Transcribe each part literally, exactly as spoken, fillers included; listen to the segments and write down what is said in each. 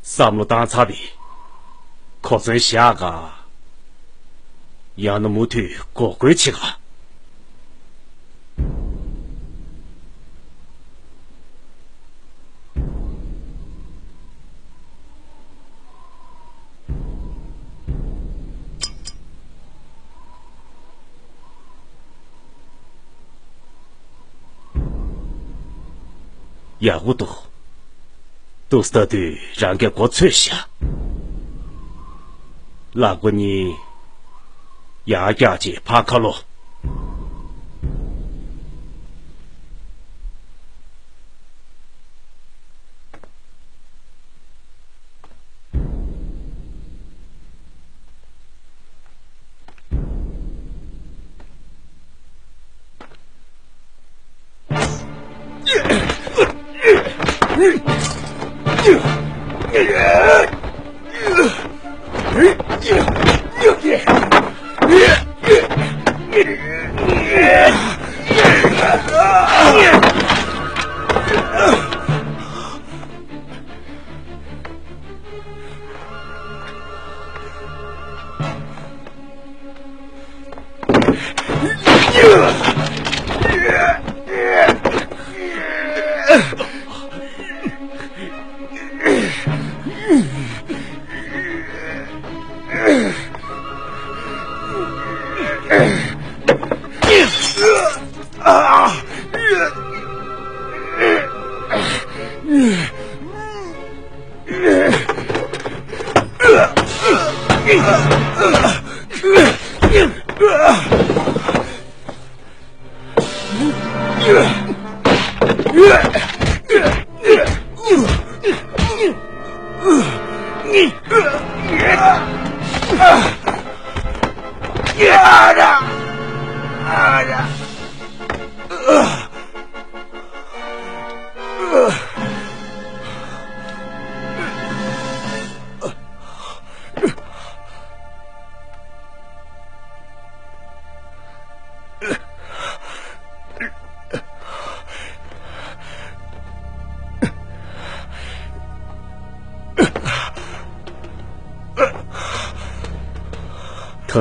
བསམ་བློ་བཏང་ཚར་བས། གོ་མཚོན་བཞག་ག་ཡང་ན་མུ་མཐུད་འགོག་རྒོལ་བྱེད་ག་ཡག་པོ་འདུག་ཏུ་སྟ་དུས་རང་གི་མགོ་ཚོས་བཞག་ལག་པ་གཉིས་ཡར་བཀྱག་ཅིག་ཕར་ཁ་ལོ།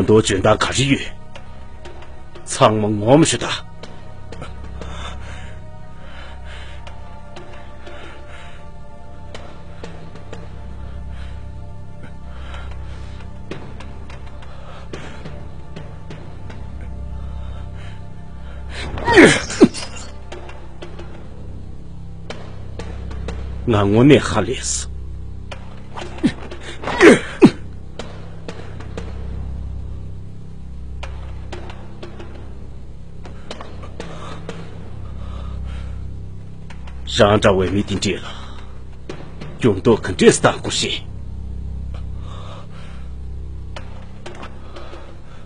ད་དུང་འཇོན་ཐང་ག་རེ་ཡོད། ཚང་མ་ངོམ་ཤོག་ད། ང་དངོས་གནས་ཧ་ལས་སོང་། རང་འདྲ་བའི་མི་དེ་འདྲས་ལ་འགྱུར་ལྡོག་ག་འདྲས་བཏང་དགོས་ཤེས།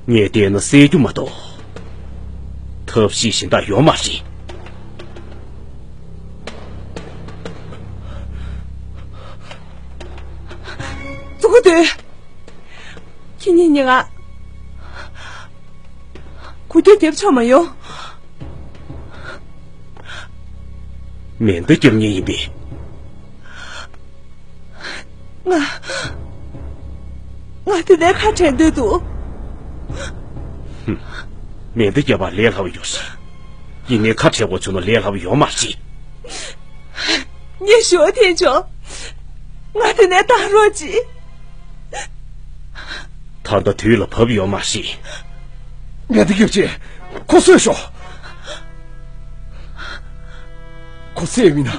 ངས་བལྟས་ན་བསད་རྒྱུ་མ་གཏོགས་ཐབས་ཤེས་གཞན་དག་ཡོད་མ་རེད། གཙོ་བོ་དོན། ཁྱེད་གཉིས་ཉིན་ང་གོ་རྒྱུ་རྒྱབ་ཆོག་མ་ཡོང་། མེ་མདའ་རྒྱབ་མཁན་ཡིན་པས། ང་། ང་དེ་ནས་ཁ་བྲལ་འདོད་འདུག་ཧུམ། མེ་མདའ་རྒྱབ་པ་ལས་སླ་བོ་ཡོད་རེད། ཡིན་ནའི་ཁ་བྲལ་དགོས་བྱུང་ན་ལས་སླ་བོ་ཡོད་མ་རེད། ངས་ཞུ་བ་འཐེན་ཆོག་ང་དེ་ནས་བཏང་རོགས་གྱིས། ད་ལྟ་དུས་ལ་བབ་ཡོད་མ་རེད། ངས་འདི་སྐྱོབ་ཆེད་ཁོ་གསོད་ཤོག་ཁོ་བསད་མིན་ན་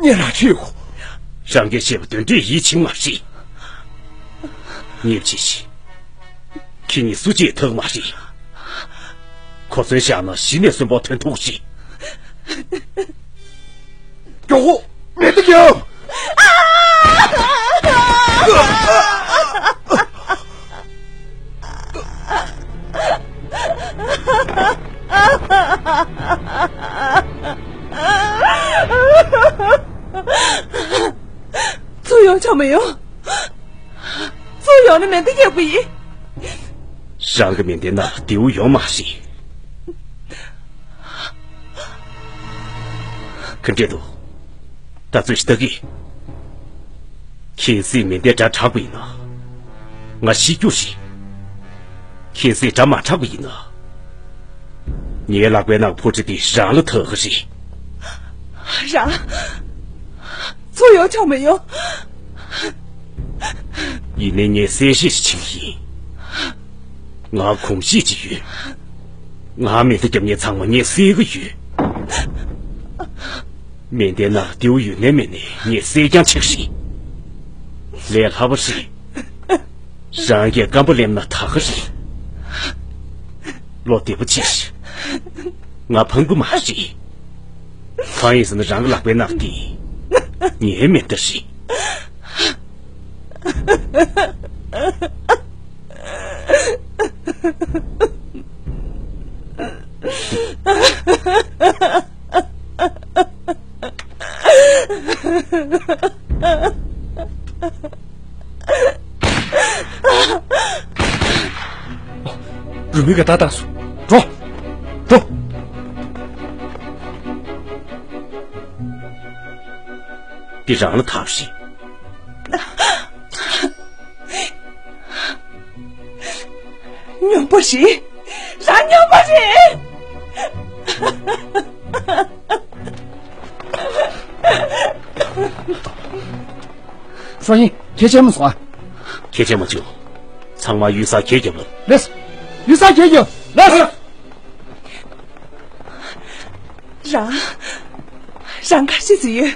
ངས་རང་ཤི་ཡོད་གོ། རང་གིས་བཤད་པ་དོན་འདྲས་ཡིད་ཆེས་མ་རེད། ཉེས་ཆད་ཞིག་ཁྱེད་གཉིས་སུ་གཅིག་ཐུག་མ་རེད། གོ་མཚོན་བཞག་ན་གཞི་ནས་གསོན་པོ་ཐོན་ཐུབ་ཀྱི། མགྱོགས་པོ་མེ་མདའ་རྒྱབ། ཚུར་ཡོང་ཆོག་མི་ཡོང་། ཚུར་ཡོང་ན་མེ་མདའ་རྒྱག་གི་ཡིན། རང་གི་མེ་མདའི་ནང་མདེའུ་ཡོད་མ་རེད། ག་འདྲས་འདུག་ད་ཚོད་ཞིག་ལྟ་གི། གལ་སྲིད་མེ་མདའི་སྒྲ་གྲགས་པ་ཡིན་ན། ང་ཤི་རྒྱུ་རེད། གལ་སྲིད་སྒྲ་མ་གྲགས་པ་ཡིན་ན། ངའི་ལག་པའི་ནང་ཕོ་ཁྲི་དེ་རང་ལ་ཐོགས་ཀྱི་རེད། རང་། ཚུར་ཡོང་ཆོག་མི་ཡོང་། ཡིན་ནའི་ངས་གསལ་བཤད་ཞིག་བྱེད་ཀྱི་ཡིན། ང་གོམས་གཤིས་ཅིག་ཡོད། ང་མེ་མདའ་རྒྱབ་མཁན་ཚང་མ་ངས་བསད་ཀྱི་ཡོད། མེ་མདའི་ནང་རྡེའུ་ཡོད་ནའི་མེད་ནའི་ངས་བསད་རྐྱང་བྱེད་ཀྱི་རེད། ལས་སླ་པོ་རེད། རང་གིས་སྐམ་པོ་ལེན་ན་ད་ག་རེད། བློ་བདེ་པོ་བྱེད། ང་ཕངས་པོ་མ་རེད། གང་ཡིན་ཟེར་ན་རང་གི་ལག་པའི་ནང་དེ་ངའི་མེ་མདའ་རེད། རུས་མོས་ཀྱིས་བརྡ་བཏང་སོང་། འགྲོ། འགྲོ། འདི་རང་ལ་ཐབས་ཤིག་སྨྱོན་པ་རེད། རང་སྨྱོན་པ་རེད། སོ་ཡིན། ཁྱེད་ཆེན་མོ་སོང་ཨ། ཁྱེད་ཆེན་མོ་བྱུང་། ཚང་མ་གཡུལ་སར་གྱེས་རྒྱབ་ལ། ལེས། གཡུལ་སར་གྱེས་རྒྱབ་ལེས། རང་། རང་ག་རེ་བྱེད་ཀྱི་ཡོད།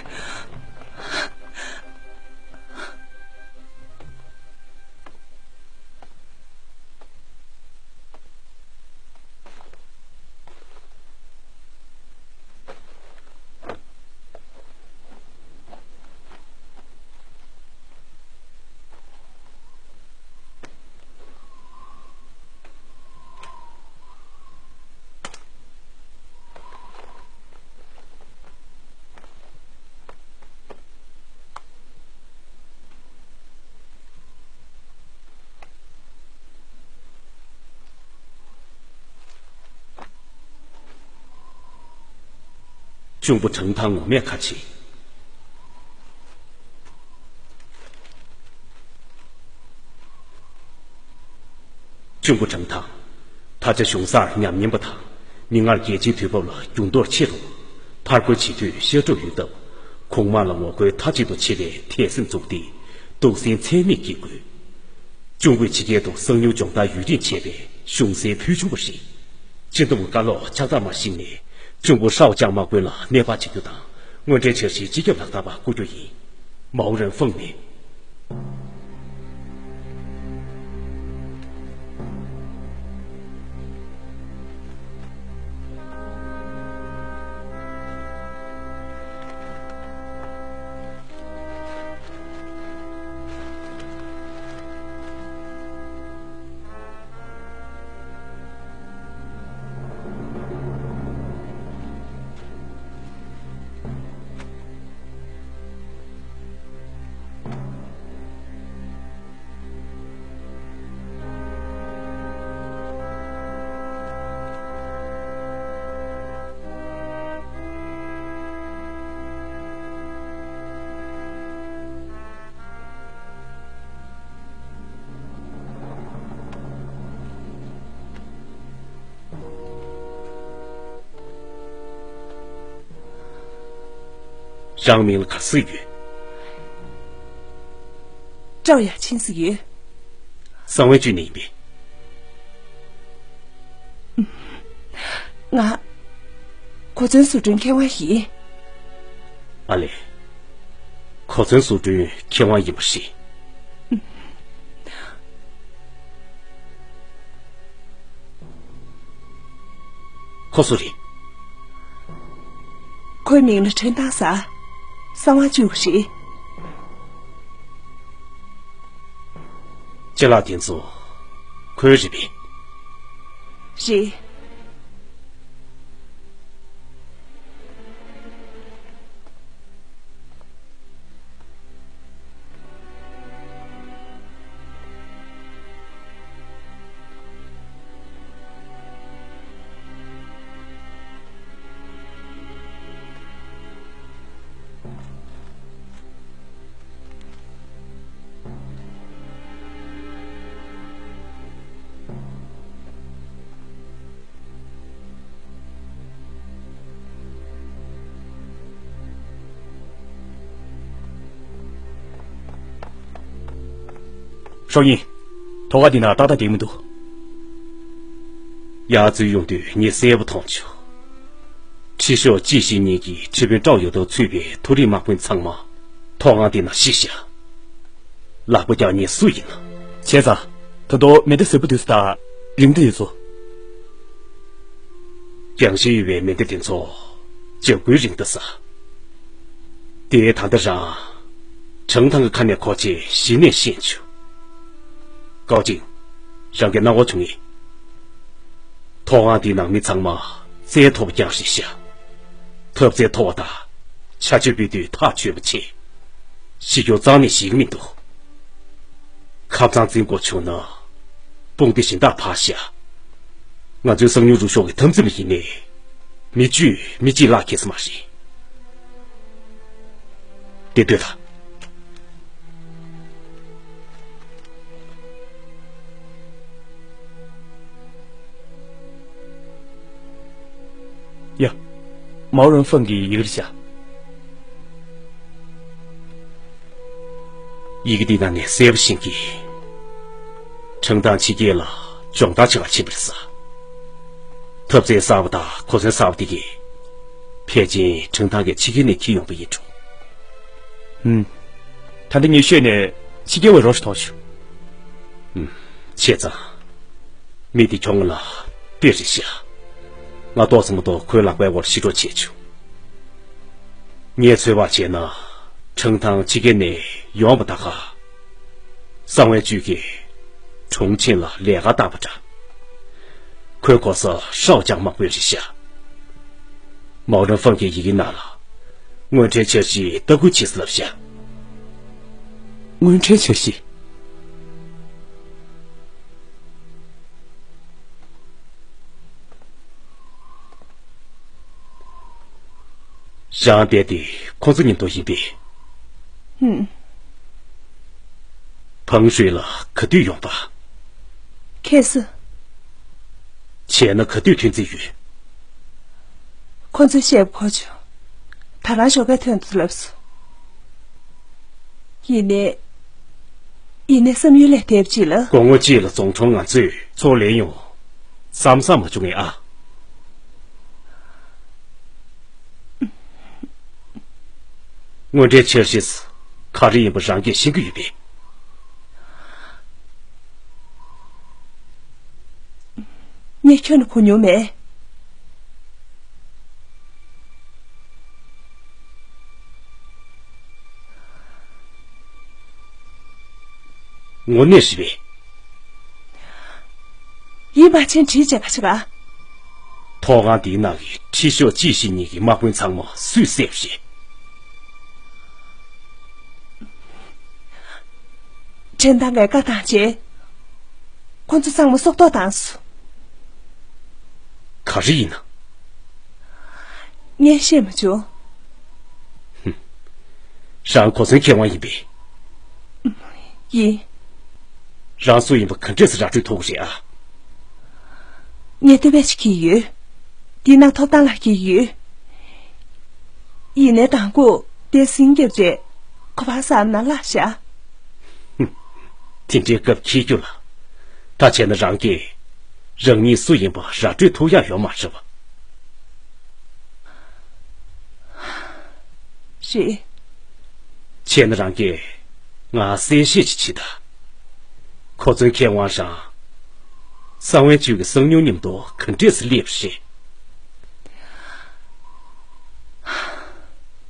གཅུང་པོ་ཁྲང་ཐང་ངོ་མས་ཁ་ཕྱེ། གཅུང་པོ་ཁྲང་ཐང་། ད་ཆ་གཞུང་སར་ཉམས་ཉེན་པ་དང་། མིག་སྔར་རྒྱལ་སྤྱིའི་དུས་བབ་ལ་འགྱུར་ལྡོག་ཆེ་རུང་། ཕར་རྒོལ་བྱེད་དུས་ཤར་གྲུ་ཡོད་སྟབས། གོང་དམག་ལ་ངོ་རྒོལ་མཐའ་གཅིག་ཏུ་བྱེད་པའི་ཐད་སེམས་འཛུགས་ཏེ། སྡུག་སྲན་ཚད་མེད་སྐྱེ་དགོས། གཅུང་པོས་ཕྱི་རྒྱལ་དུ་གསང་མྱུལ་སྦྱོང་བརྡར་ཡུན་རིང་བྱས་པའི་གཞུང་སའི་ཕུལ་བྱུང་བ་རེད། སྤྱི་འདོམས་བཀའ་སློབ་ཕྱག་རྟགས་མ་ཞིག་ནས་གཅུང་པོ་ཧྲའོ་ཅང་དམག་དཔོན་ལ་གནས་སྤར་བྱེད་རྒྱུ་དང་། དངོས་འབྲེལ་འཆར་གཞིའི་སྤྱི་ཁྱབ་ལག་བསྟར་པ་བསྐོ་རྒྱུ་ཡིན། མའོ་རེན་ཧྥང་ནས། རང་མིང་ལ་ག་ཟེར་ཡོད། ཀྲའོ་ཡ་ཆིན་ཟེར་ཡོད། གསང་བའི་བཅུད་ནས་ཡིན་པས། ང་། གོ་མཚོན་བཟོ་སྐྲུན་མཁས་དབང་ཡིན། ཨ་ལས། གོ་མཚོན་བཟོ་སྐྲུན་མཁས་དབང་ཡིན་པ་རེད། ཁོ་སུ་རེད། ཁོའི་མིང་ལ་ཁྲེན་ཏང་ཟེར། གསང་བ་བཅུ་རེད། ཅ་ལག་དེ་ཚོ་ཁོའི་རེད་པས། རེད། ཀྲོའུ་ཡིན། ཐོག་ཁ་འདི་ན་ཏག་ཏག་བསྡད་མི་འདུག་ཡར་འཛུལ་ཡོང་དུས་ངས་གསལ་པོ་མཐོང་བྱུང་། ཁྲི་གཤོག་ཅི་ཞིག་གཉིས་ཀྱིས་ཁྲི་དཔོན་ཀྲོའུ་ཡོ་ཏོ་ཚུད་པའི་མཐོ་རིམ་དམག་དཔོན་ཚང་མ་ཐོག་ཁང་འདི་ན་བཤིག་བཞག་ལག་པ་རྒྱག་མཁན་སུ་ཡིན་ན། བྱས་ཙང་། ད་དུང་མེ་མདའ་ཟེར་པོ་དུས་སུ་དང་རིང་མདའ་ཡོད་ཚོ། རྒྱང་ཤེལ་ཡོད་པའི་མེ་མདའ་དེ་ཚོ་འཇབ་རྒོལ་རིང་མདའ་ཟེར། དེ་ད་ལྟ་རང་ཁྲང་ཐང་གི་ཁ་ནས་གོ་ཆེ་གཞི་ནས་ཤེས་བྱུང་། ཀའོ་ཅིང་། རང་གི་སྣང་བ་བྱུང་ངེས། ཐོག་ཁང་དེའི་ནང་མི་ཚང་མ་རྩལ་མཐོ་པོ་རྐྱང་རེད་ཤག་ཐབས་རྩལ་མཐོ་བ་དང་ཆ་བཅོས་སྤེལ་དུས་ཐག་ཆོད་པོ་བྱེད། ཞི་རྒྱུ་རྩ་ནས་ཞིག་མི་འདུག་ཁ་སང་འཛིང་དགོས་བྱུང་ན་དཔུང་སྡེ་གཞན་དག་ཕར་བཞག་ང་ཚོའི་གསང་མྱུལ་རུ་ཤོག་གི་འཐབ་འཛིང་མི་ཡིན་ནས། མི་བཅུས་མི་གཅིག་ལག་ཁེལ་ས་མ་རེད། དེ་ལྟོས་དང་། ཡ། མའོ་རོན་ཧྥང་གི་ཡི་གེ་རེད་ཤག་ཡི་གེ་འདི་ནང་ནས་གསལ་པོ་ཤེས་ཀྱི། ཁྲང་ཐང་ཕྱི་རྒྱལ་ལ་སྦྱོང་བརྡར་བྱེད་ག་ཕྱིན་པ་རེད་ཟེར། ཐབས་རྩལ་གསར་པ་དང་གོ་མཚོན་གསར་པ་དེ་གས་ཕལ་ཆེར་ཁྲང་ཐང་གི་ཕྱི་རྒྱལ་ནས་འཁྱེར་ཡོང་པ་ཡིན་འགྲོ། ཧུམ། ད་ལྟ་ངས་ཤོད་ནས་ཕྱི་རྒྱལ་བའི་རོ་ཞིག་མཐོང་བྱུང་། ཧུམ། བྱས་ཙང་། མི་དེ་ཁྱོད་ང་ལ་དཔེ་རེད་ཤག་ང་ཏོག་ཙམ་མ་གཏོགས་ཁོའི་ལག་པའི་འོག་ལ་ཤི་གྲབས་བྱས་བྱུང་། ངས་ཚོད་དཔག་བྱས་ན་ཁྲང་ཐང་ཕྱི་རྒྱལ་ནས་ཡོང་བ་ད་ག་གསང་བའི་བཅུད་ཀྱིས་གྲོང་ཆེན་ལ་ལས་ཀ་བཏང་བ་འདྲ། ཁོའི་གོ་ས་ཧྲའོ་ཅང་དམག་དཔོན་རེད་ཤག་མའོ་རོན་ཧྥང་གི་ཡི་གེ་ནང་ལ་དངོས་འབྲེལ་འཆར་གཞི་ལྟ་སྐུལ་བྱེད་ཟེར་ལབ་ཤག་དངོས་འབྲེལ་འཆར་གཞི། རང་བསྡད་དེ་ཁོང་ཚོ་མཉམ་དུ་ཡིན་པས། ཧུམ། བང་ཧྲུའེ་ལ་ག་དུས་ཡོང་པ། ཁ་སང་། བྱས་ན་ག་དུས་ཐོན་རྩིས་ཡོད། ཁོང་ཚོས་བཤད་པ་གོ་བྱུང་། ད་རང་ཞོགས་ཀས་ཐོན་འདུག་ལབ་སོང་། ཡིན་ནའི། ཡིན་ནའི་བསམ་ཡུལ་ལས་འདས་པ་ཅིག་ལ། དགོང་མོ་གཅིག་ལ་རྫོང་གྲོང་ང་ཚོས་ཚོགས་ལེན་ཡོང་། བསམ་བསམ་མ་བྱུང་ངས་ཨ། དངོས་འབྲེལ་འཆར་གཞི་ག་རེ་ཡིན་པ་རང་གིས་ཤེས་ཀྱི་ཡོད་པས། ངས་ཁྱོན་ནས་གོ་མྱོང་མེད། དངོས་གནས་རེད་པས། ཡིད་མ་ཆེས་དྲིས་བྱས་ག་ཆེ་ག་ཐོག་ཁང་འདིའི་ནང་གི་ཁྲི་གཤོག་ཅི་ཞིག་གཉིས་ཀྱི་དམག་དཔོན་ཚང་མ་སུས་བསད་པ་རེད། ཁྲིན་ཏང་གིས་བཀའ་བཏང་རྗེས། ཁོ་ཚོ་ཚང་མ་སྲོག་ཐོག་བཏང་སོང་། ག་རེ་ཡིན་ན། ངས་ཤེས་མ་བྱུང་། ཧུམ། རང་གོ་མཚོན་མཁས་དབང་ཡིན་པས། ཡིན། རང་སུ་ཡིན་པ་ག་འདྲས་སེ་ར་སྤྲོད་ཐུབ་ཀྱི་རེད་ཨ། ངས་ཐུབ་པ་ཞིག་གིས་ཡོད། འདི་ན་ཐོབ་ཐང་ལ་གིས་ཡོད། ཡིན་ནའི་དང་པོ་དེ་ཟིང་རྒྱབ་རྗེས་གོ་བ་བསམ་ན་ལྷག་བཞག་ཧུམ། དེ་འདྲའི་སྐབས་འཁེལ་རྒྱུ་ལ། ད་བྱས་ན་རང་གིས་རང་ཉིད་སུ་ཡིན་པ་ར་སྤྲོད་ཐུབ་ཡག་ཡོད་མ་རེད་པ། རེད། བྱས་ན་རང་གིས་ང་གསལ་བཤད་ཅིག་བྱེད་དང་། གོ་མཚོན་མཁས་དབང་རང་། གསང་བའི་བཅུད་ཀྱི་གསང་མྱུལ་མཉམ་དུ་ག་འདྲས་སེ་སླེབས་པ་རེད།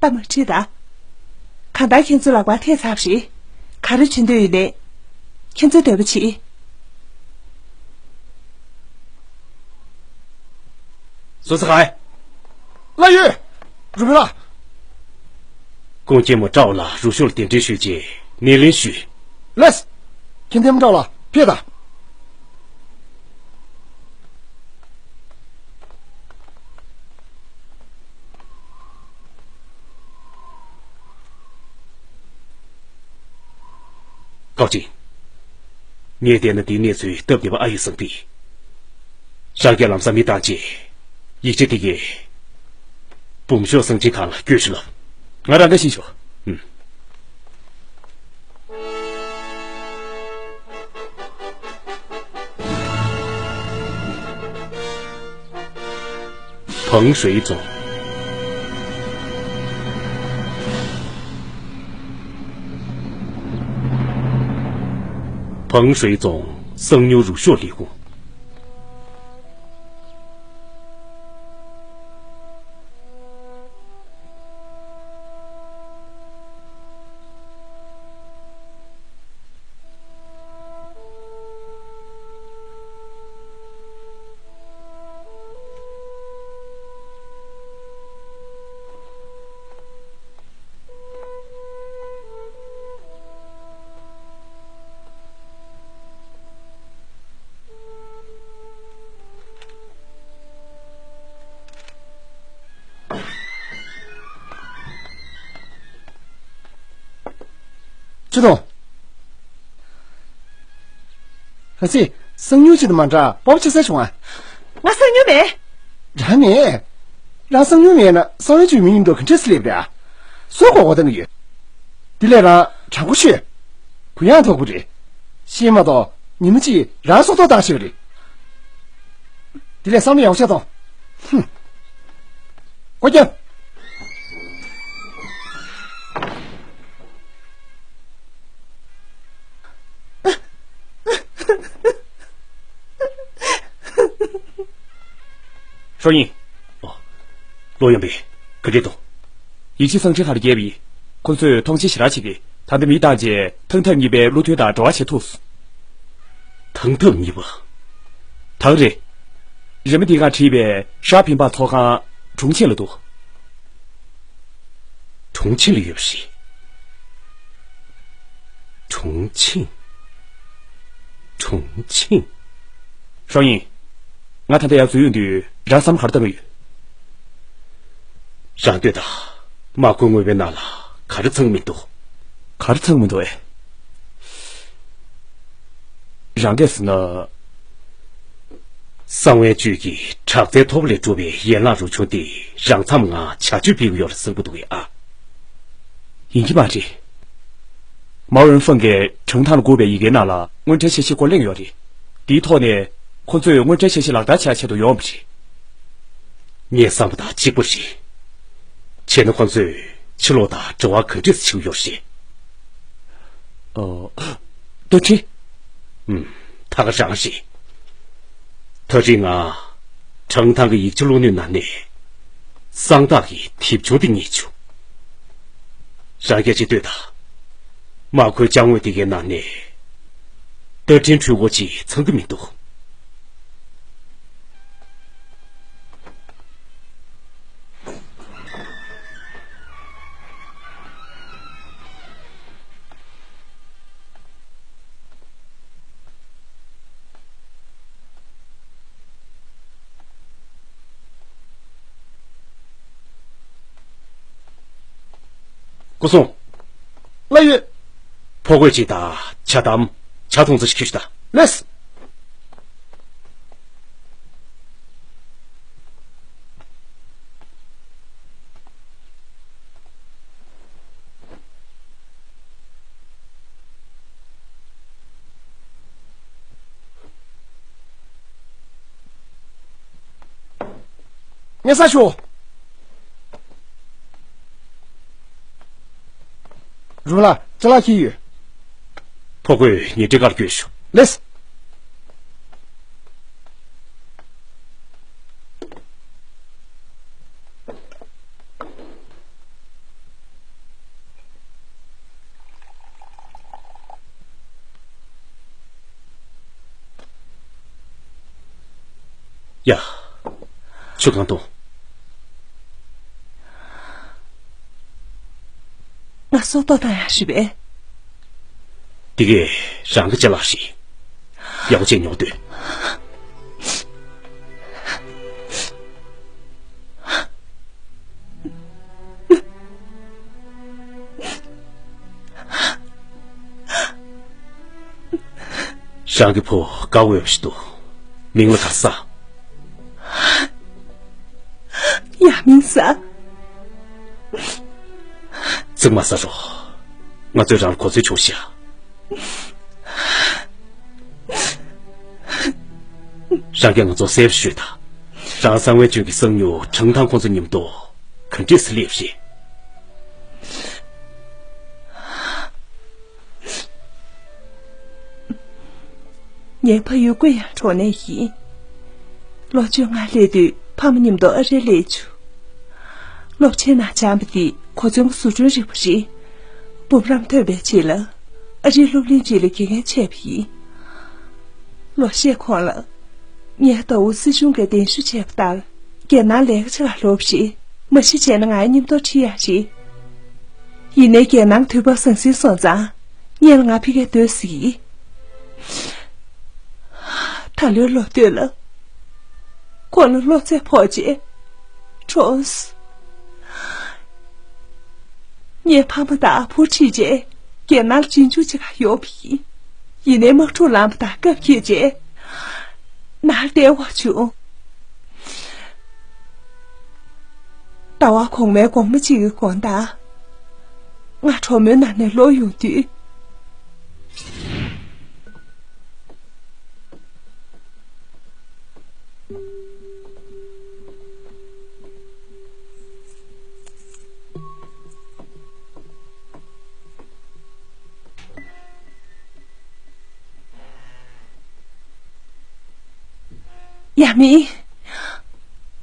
པ་མ་ཁྲིད་ད། གང་ལྟར་ཁྱེད་ཚོ་ལག་པར་ཐེབས་ཚར་བ་རེད། ག་རེ་བྱེད་འདོད་ཡོད་ནས། ཁྱེད་ཚོའི་འདོད་པ་བྱེད། བཟོ་ས་ག་ཨེ། ལགས་ཡོད། རུ་མི་ལགས། ཀུང་སྐྱེས་མོ་ཀྲའོ་ལ་རུ་ཤོག་ལ་གདན་འདྲེན་ཞུས་རྗེས་སྣེ་ལེན་ཞུས། ལགས། ཁྱེད་ལྟད་མོ་ཀྲའོ་ལ་ཕེབས་དང་། ཀའོ་ཅིང་། ངས་བལྟས་ན་འདིའི་གནས་ཚུལ་སྟབས་བདེ་བ་ཨ་ཡོད་བསམ་གི། རང་གིས་ལམ་སང་མི་བཏང་རྗེས། ཡིག་ཆ་དེ་གས་འབུམ་ཤོག་གསང་ཆེན་ཁང་ལ་བསྐྱོད་ཞུ་ལབ། ང་རང་འདྲ་ཞིག་ཞོག་ཨུམ། 彭水总。彭水总生女入学离婚。 ཅི་དང་། ཧ་སི། གསང་མྱུལ་ཅིག་དང་མ་འདྲ་སྤོབས་ཆེ་ས་བྱུང་ཨ། ང་གསང་མྱུལ་མེད། རང་མེད། རང་གསང་མྱུལ་མེད་ན་གསང་བའི་ཆུའི་མི་ཉིད་དུ་ག་འདྲས་སླེབས་རེད་ཨ། སུ་གོ་གོ་བཏང་གི་ཡོད། དེ་ལས་རང་དྲང་པོ་ཤོད། གུ་ཡངས་དོག་པོ་རེད། ཤེས་མ་གཏོགས་ཉི་མ་གཅིག་རང་སྲོག་ཐོག་བཏང་ཤེས་པ་རེད། དེ་ལས་བསམ་བློ་ཡག་པོ་བྱེད་དང་། ཧུམ། ཨོ་ཀྱེ། ཧྲོ་ཡིན། ཨོ། ལོ་ཡོང་པས་ག་འདྲས་འདུག་ཡིག་ཆ་གསང་འཕྲིན་ཁང་ལ་བསྐྱལ་བ་ཡིན། ཁོ་ཚོས་མཐོང་མཆན་ཞེ་དྲག་བྱེད་ཀྱི། ད་ལྟ་མི་བཏང་རྗེས་ཐང་ཐང་གཉིས་པའི་བློ་མཐུན་དང་འབྲེལ་བ་བྱེད་ཐུབ་སོང་། ཐང་ཐང་གཉིས་པ། ད་ག་རེད། རེ་མ་ཏི་ཁང་བྲིས་པའི་ཧྲ་ཕིན་པ་ཚོགས་ཁང་གྲོང་ཁྱེར་ལ་འདུག་གྲོང་ཁྱེར་ལ་ཡོད་པ་རེད། གྲོང་ཁྱེར། གྲོང་ཁྱེར། ཧྲོ་ཡིན། ང་ད་ལྟ་ཡར་འཛུལ་ཡོང་དུས་རང་བསམ་བློ་ག་རེ་བཏང་གི་ཡོད། རང་ལྟོས་དང་། མ་ཁོའི་དངོས་པོའི་ནང་ལ་ག་རེ་ཚང་མི་འདུག་ག་རེ་ཚང་མི་འདུག་ཨེ། རང་སྐད་ཟེར་ན། གསང་བའི་བཅུད་ཀྱི་དྲག་རྩལ་མཐོ་པོ་ལས་གྲུབ་པའི་ཡན་ལག་རུ་ཆུང་དེ་རང་མཚམས་ངང་བྱ་སྤྱོད་སྤེལ་གྱི་ཡོད་རེད་བསམ་གྱི་འདུག་གས་ཨ། ཡིན་གྱི་མ་རེད། མའོ་ཝུན་ཧྥང་གིས་ཁྲང་ཐང་ལ་བསྒུགས་པའི་ཡི་གེའི་ནང་ལ་དངུལ་ཁྲལ་འཆར་གཞི་སྐོར་གླེང་ཡོད་རེད། དེའི་ཐོག་ནས་ཁོ་ཚོས་དངུལ་ཁྲལ་འཆར་གཞི་ལག་བསྟར་བྱ་ཆེད་དུ་ཡོང་བ་རེད། ངའི་བསམ་པ་དང་གཅིག་པ་རེད། བྱས་ན་ཁོ་ཚོས་ཕྱི་ལོགས་དང་འབྲེལ་བ་ག་འདྲས་བྱེད་ཀྱི་ཡོད་རེད། ཨོ། བཀའ་དྲིན། ཨུམ། ད་ག་རང་རེད། ད་རེས་ང་ཁྲང་ཐང་གི་ཡིག་ཆ་བླུག་སྣོད་ནང་ནས་གསང་རྟགས་ཀྱི་དེབ་ཆུང་དེ་རྙེད་བྱུང་། རང་སྐད་ཅིག་ལྟོས་དང་། མ་ཁོའི་ཅ་དངོས་དེ་གའི་ནང་ནས་བཀའ་དྲིན་འཕྲུལ་འཁོར་ཅིག་ཚང་གི་མི་འདུག་སྐུ་སྲུང་། ལགས་ཡོད། ཕོ་རྒོད་ཅིག་དང་ཇ་དམ། ཇ་འཐུང་ཚར་ཞིག་ཁྱེར་ཤོག་དང་། ལགས། ཉེ་ས་ཤོག་རུ་ལ་ཅ་ལག་ཁྱེར་ཡོད། ཕོ་རྒོད་ཉིན་དྲན་ཁར་སྐྱོད་ཤོག་ལགས། ཡ། ཁྱོད་གང་འདུག་ང་སྲོག་ཐོག་བཏང་ཡག་རེད་པས། འདི་གས་རང་གི་ཅ་ལག་རེད། ཡག་པོ་བྱས་ཉོ་སྡོད། རང་གི་བུ་དགའ་འོས་པ་ཞིག་འདུག་མིང་ལ་ག་ཟེར། ཡ་མིན་ས། ཚིག་མ་ཟ་རོགས། ང་ཚོས་རང་ལ་གོ་འཛོལ་བྱུང་ཤག་རང་གིས་ང་ཚོ་སེབ་ཞུས་དང་། ཀྲང་གསང་བའི་ཅུན་གྱི་སང་ཉུལ་ཁྲང་ཐང་ཁོང་ཚོ་མཉམ་དུ་ག་འདྲས་སེ་སླེབས་རེད། ངའི་ཕ་ཡུལ་ཀུན་ཡང་གྲོང་ནས་ཡིན། ལོ་བཅོ་ལྔ་སླེབས་དུས་ཕ་མ་མཉམ་དུ་ཨ་རིར་སླེབས་བྱུང་། སློབ་ཆེན་ནང་སྦྱངས་པ་དེ་གོ་མཚོན་གྱི་བཟོ་སྐྲུན་རིག་པ་རེད། འབུམ་རམས་ཐོན་པའི་རྗེས་ལ་ཨ་རིའི་སློབ་གླིང་གཅིག་ལ་དགེ་རྒན་བྱས་པ་ཡིན། ལོ་ཤས་གོང་ལ་ངས་ཟླ་བོ་སྲིད་གཞུང་གིས་གདན་ཞུ་བྱས་པ་ལྟར་རྒྱལ་ནང་ལས་ཀ་བྱེད་གར་ལོག་པ་རེད། མ་གཞི་བྱས་ན་ང་ཡི་མཉམ་དུ་ཁྲིད་ཡག་རེད། ཡིན་ནའི་རྒྱལ་ནང་དུས་བབ་ཟང་ཟིང་སོང་ཙང་སྔོན་ལ་ང་ཕ་གིར་སྡོད་ཟེར་གྱིས། ད་ལོའི་ལོ་སྟོད་ལ་ཁོང་ལ་གློ་ཚད་ཕོག་རྗེས་གྲོངས་སོང་། ངའི་ཕ་མ་དང་བུ་ཁྲིད་རྗེས་རྒྱལ་ནང་ལ་རྗེས་འཇུག་བྱེད་གར་ཡོང་བ་ཡིན། ཡིན་ནའི་དམག་འཁྲུག་ལངས་པ་དང་སྐབས་འཁེལ་རྗེས་ནང་ལ་བསྡད་དགོས་བྱུང་། ཟླ་བ་གོང་མའི་དགོང་མོ་གཅིག་གི་དགོང་དག་ང་གྲོགས་མོའི་ནང་ནས་ལོག་ཡོང་དུས། ཡ་མི།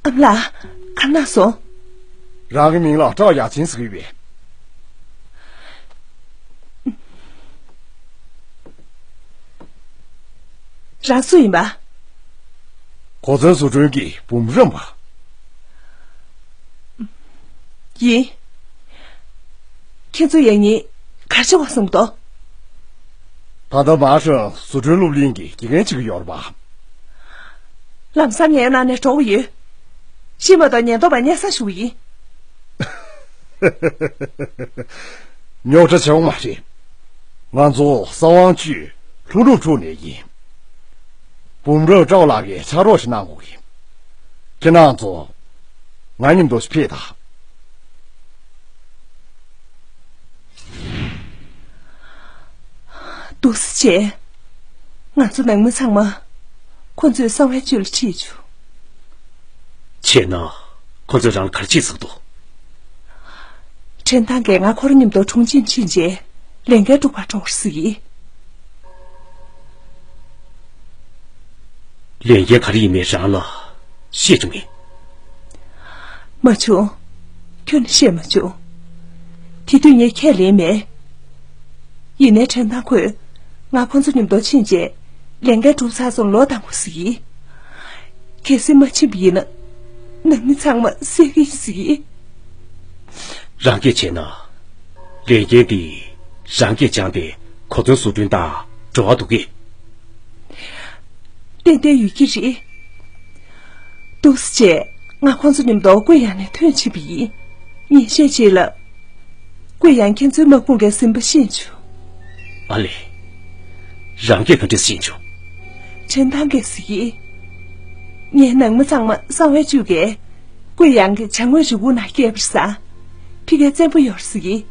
ཨ་མ་ལགས། ག་ན་སོང་། རང་གི་མིང་ལ་བཀྲ་ཡ་ཆེན་ཟེར་གྱི་ཡོད་པས། རང་སུ་ཡིན་པ། གོ་མཚོན་བཟོ་སྐྲུན་གྱི་འབུམ་རམས་པ། ཡིན། ཁྱེད་ཚོ་ཡང་ཉིན་གར་ཆེ་བ་གསུངས་འདུག་ད་ལྟ་མ་ཧྲང་བཟོ་སྐྲུན་སློབ་གླིང་གི་དགེ་རྒན་བྱེད་ཀྱི་ཡོད་རེད་པ། ལམ་སང་ངའི་ནང་ནས་འགྲོ་གི་ཡོད། ཤི་མ་གཏོགས་ཉེན་རྟོག་པ་སྙད་སང་ཞུ་གི་ཡིན། རྙོག་དྲ་ཆེ་བ་མ་རེད། ང་ཚོ་གསང་བ་བཅུའི་ལྷུན་གྲུབ་ཕྲུག་ནས་ཡིན། འབུམ་རམས་ཀྲའོ་ལགས་ཀྱིས་ཕྱག་རོགས་ཤིག་གནང་དགོས་ཀྱི། ཁྱེད་རང་ཚོ་ང་མཉམ་དུ་ཕེབས་དང་། འདུག་སེ་བྱས། ང་ཚོ་ནང་མི་ཚང་མ་ཁོ་ཚོའི་གསང་བའི་བཅུད་ལ་ཁྲིད་བཅུག་བྱས་ན་ཁོ་ཚོས་རང་ལ་ག་རེ་བྱེད་ཟེར་འདུག་ཁྲེན་ཐང་གིས་ང་ཁོ་རང་མཉམ་དུ་གྲོང་ཁྱེར་ཕྱིན་རྗེས་ལས་འགན་སྒྲུབ་པར་འགྲོ་དགོས་ཟེར་གྱིས། ལས་འགན་ག་རེ་ཡིན་མིན་རང་ལ་བཤད་བྱུང་མེད། མ་བྱུང་། ཁྱོན་ནས་བཤད་མ་བྱུང་། དེ་དུས་ངས་ཁས་ལེན་མེད། ཡིན་ནའི་ཁྲེན་ཐང་ཁོས་ང་ཁོང་ཚོ་མཉམ་དུ་ཕྱིན་རྗེས་ལས་འགན་གྲུབ་ཚར་སོང་ལོག་བཏང་དགོས་ཟེར་གྱིས། གལ་སྲིད་མ་ཕྱིན་པ་ཡིན་ན་ནང་མི་ཚང་མ་བསད་ཀྱི་ཡིན་ཟེར་གྱིས། རང་སྐད་བྱས་ན། ལས་འགན་འདི་རང་སྐད་སྦྱངས་ཏེ་གོ་མཚོན་བཟོ་སྐྲུན་དང་འབྲེལ་བ་འདུག་གས། ཏན་ཏན་ཡོད་ཀྱི་རེད། འདུག་སེ་བྱས་ང་ཁོང་ཚོ་མཉམ་དུ་ཀུའེ་ཡང་ནས་ཐོན་ཕྱིན་པ་ཡིན། ཉིན་ཤས་རྗེས་ལ་ཀུའེ་ཡང་ཁྱེད་ཚོའི་དམག་དཔུང་གིས་ཟིན་པ་ཤེས་བྱུང་། ཨ་ལས། རང་སྐད་ག་འདྲས་ཤེས་བྱུང་། ཁྲེན་ཐང་གིས་ཟེར་གྱིས། ངས་ནང་མི་ཚང་མ་གསང་བའི་བཅུད་ཀྱིས་ཀུའེ་ཡང་གི་བྱ་དངོས་རི་བོ་ནང་བསྐྱལ་བར་ཟ། ཕི་གའི་བཙན་པོ་ཡོད་ཟེར་གྱིས།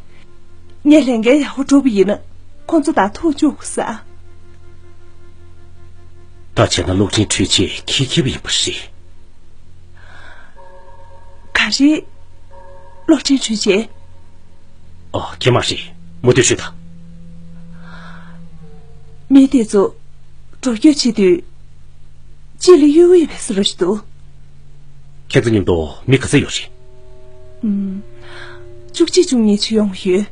ངས་ལས་འགན་ཡག་པོ་སྒྲུབ་པ་ཡིན་ན་ཁོང་ཚོ་དང་ཐུག་བཅུག་ས། ད་བྱས་ན་གློག་འཕྲིན་འཕྲུལ་ཆས་ཁྱི་ཁྱི་བ་ཡིན་པ་རེད། ག་རེ། གློག་འཕྲིན་འཕྲུལ་ཆས། ཨོ་ཁྱེད་མ་རེད། མུ་མཐུད་ཞུས་དང་། མི་དེ་ཚོ་འགྲོ་སྐྱོད་བྱེད་དུས་གཅིག་ལ་གཡུག་གཡུག་བྱས་ཟེར་རོ་ཞིག་འདུག་ཁྱེད་ཚོ་མཉམ་དུ་མི་ག་ཚོད་ཡོད་རེད། ཨུམ། བཅུ་གཅིག་བཅུ་གཉིས་ཅིག་ཡོང་གི་ཡོད།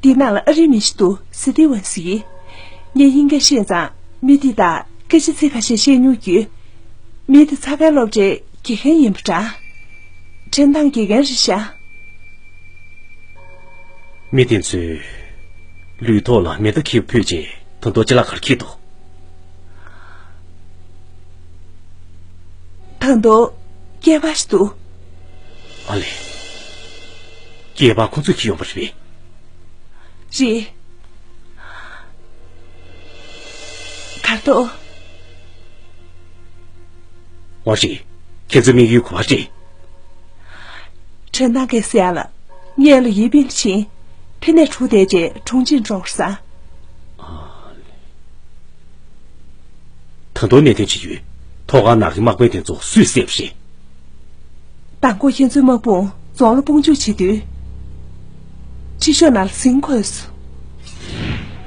འདིའི་ནང་ལ་ཨ་རིའི་མི་ཞིག་འདུག་སི་ཏི་ཝན་ཟེར་གྱིས། ངས་དབྱིན་སྐད་ཤེས་ཙང་མི་དེ་དང་སྐད་ཆ་ཚིག་ཁ་ཤས་བཤད་མྱོང་ཡོད། མི་དེ་ཚ་ཁའི་སློབ་གྲྭའི་དགེ་རྒན་ཡིན་པ་འདྲ། ཁྲིན་ཐང་དགེ་རྒན་རེད་ཤག་མི་དེ་ཚོས་ལུས་ཐོག་ལ་མེ་མདའ་འཁྱེར་ཕུད་རྗེས་ད་དུང་ཅ་ལག་ག་རེ་འཁྱེར་འདུག་ད་དུང་སྐྱེས་པ་ཞིག་འདུག་ཨ་ལས། སྐྱེས་པ་ཁོ་ཚོས་འཁྱེར་ཡོང་པ་རེད་པས། རེད། གར་ཐོག་ཝང་ཧྲི། ཁྱེད་ཚོའི་དམིགས་ཡུལ་ག་པར་རེད། ཁྲེན་ཐང་གིས་ཟེར་ཡ་ལ། ངས་ལ་ཡི་པིན་ཕྱིན། ཕི་ནས་གྲུ་དེ་རྗེས་གྲོང་ཁྱེར་འགྲོ་ས། ད་དུང་གནད་དོན་ཅི་ཡོད། ཐོག་ཁང་ནང་གི་དམག་དཔོན་དེ་ཚོ་སུས་བསད་པ་རེད། མདང་དགོང་ཁྱེད་ཚོའི་དམག་དཔུང་རྫོང་ལ་དཔུང་འཇུག་བྱེད་དུས། ཁྲི་ཤོག་ནང་ལ་ཟིན་འཁོད་སོང་།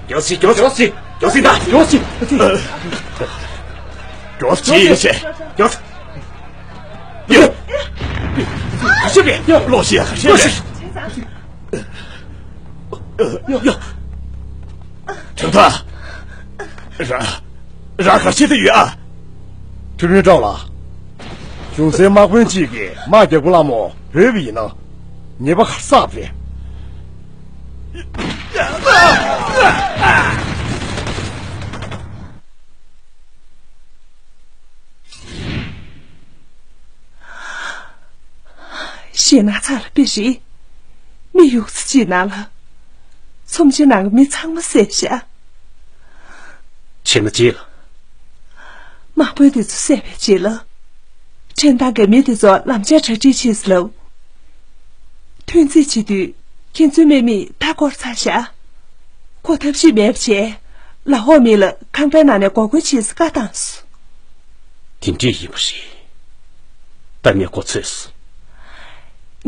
མགྱོགས་སེ་མགྱོགས་སེ་མགྱོགས་སེ་མགྱོགས་སེ་ད་མགྱོགས་སེ། མགྱོགས་སེ་ཡིན་ཞེས་མགྱོགས་སེ། ཡོ། ག་ཤེད་རེད། ཡོ། ལོག་ཤེད་ག་ཤེད་རེད། ཡོ་ཡོ། ཁྲིམས་ཐག་ར། ར་ག་ཤེད་དུ་ཡོད་ཨ། ཁྲིམས་ཡོན་ཀྲང་ལགས། གཞུང་སའི་དམག་དཔོན་གཅིག་གིས་དམག་རྒྱག་པོ་ལ་མོ་བོས་པ་ཡིན་ན། ཉེས་པ་ག་རེ་བསགས་པ་རེད། ཞེད་སྣང་ཚ་ལ་དཔེ་རེད། མི་ཡོད་ཚད་ཅིག་ནང་ལ། ཚོམས་ཆེན་ནང་གི་མི་ཚང་མ་བསད་བཞག་བྱས་ན་རྗེས་ལ། དམག་དཔོན་དེ་ཚོ་བསད་པའི་རྗེས་ལ། ཁྲིམས་ཐག་གི་མི་དེ་ཚོ་ལམ་སང་གྲ་སྒྲིག་བྱེད་ཟེར་ལབ། ཐོན་རྩིས་བྱེད་དུས་ཁྱེད་ཚོའི་དམག་མིས་མཐའ་བསྐོར་ཚར་བཞག་ཁོ་ཐབས་ཤེས་མེད་པ་བྱས། ལ་ཧོ་མི་ལ་ཁང་པའི་ནང་ནས་འགོག་རྒོལ་བྱེད་ཟེར་བཀའ་བཏང་སོང་། དེ་འདྲས་ཡིན་པ་རེད། ད་ངས་གོ་ཚོད་སོང་།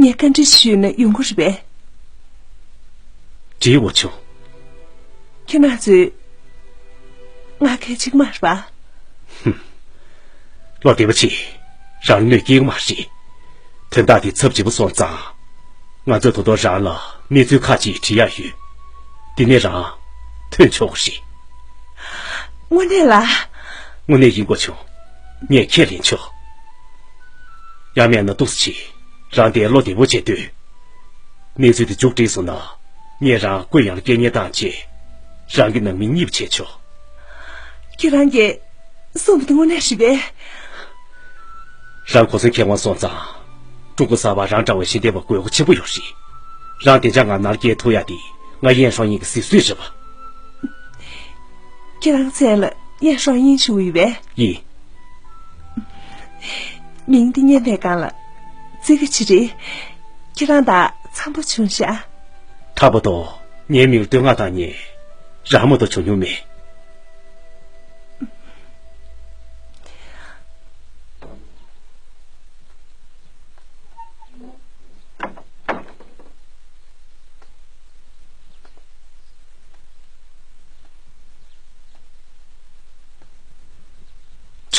ངས་བཀའ་འདྲི་ཞུས་ན་ཡོང་གི་རེད་པས། འདྲི་འོ་ཆུང་། ཁྱེད་རང་ཚོས་ང་གལ་ཆེ་གི་མ་རེད་པ། ཧུམ། བློ་བདེ་པོ་བྱེད། རང་ལ་གནོད་སྐྱེལ་གི་མ་རེད། དོན་དག་དེ་ཚབས་ཆེན་པོ་སོང་ཙང་། ང་ཚོས་ད་དུང་རང་ལ་གནས་ཚུལ་ཁག་ཅིག་དྲི་ཡག་ཡོད། དེ་ནས་རང་ཐོན་ཆོག་གི་རེད། དངོས་གནས་ལ། དངོས་གནས་ཡིན་དགོས་བྱུང་། ངས་ཁས་ལེན་ཆོག་ཡང་མིན་ན་ཏོག་ཙམ་ཅིག་རང་དེ་བློ་བདེ་པོ་བྱེད་དུས། གནས་ཚུལ་དེ་མཇུག་བསྒྲིལ་སོང་ན། ངས་རང་ཀུན་ཡང་སྐད་ཉན་སྟངས་བྱས། རང་གི་ནང་མི་གཉིས་པ་བྱས་ཆོག་ཁྱེད་རང་གིས་གསུངས་པ་དེ་དངོས་གནས་རེད་པས། རང་གོ་མཚོན་མཁས་དབང་སོང་ཙང་། ཀྲུང་གོ་གསར་པ་རང་འདྲ་བའི་ཤེས་ལྡན་པ་དགོས་མཁོ་ཆེན་པོ་ཡོད་རེད། རང་བདེ་འཇགས་ངང་ནར་སྐྱེལ་ཐུབ་ཡག་དེ་ང་ཡན་ཧྲོང་ཡིན་གྱི་གཟིགས་ཚོད་རེད་པ། ཁྱེད་རང་མཚན་ལ་ཡན་ཧྲོང་ཡིན་ཞུ་གི་ཡོད་པས། ཡིན། མིང་འདི་སྙན་པའི་སྒང་ལ་བརྩི་གི་ཅི་རེད། ཁྱེད་རང་དང་འཚམ་པོ་བྱུང་ཤག་ད་བར་དུ་ངའི་མིང་བསྟོད་བསྔགས་བཏང་མཁན་རང་མ་གཏོགས་བྱུང་མྱོང་མེད།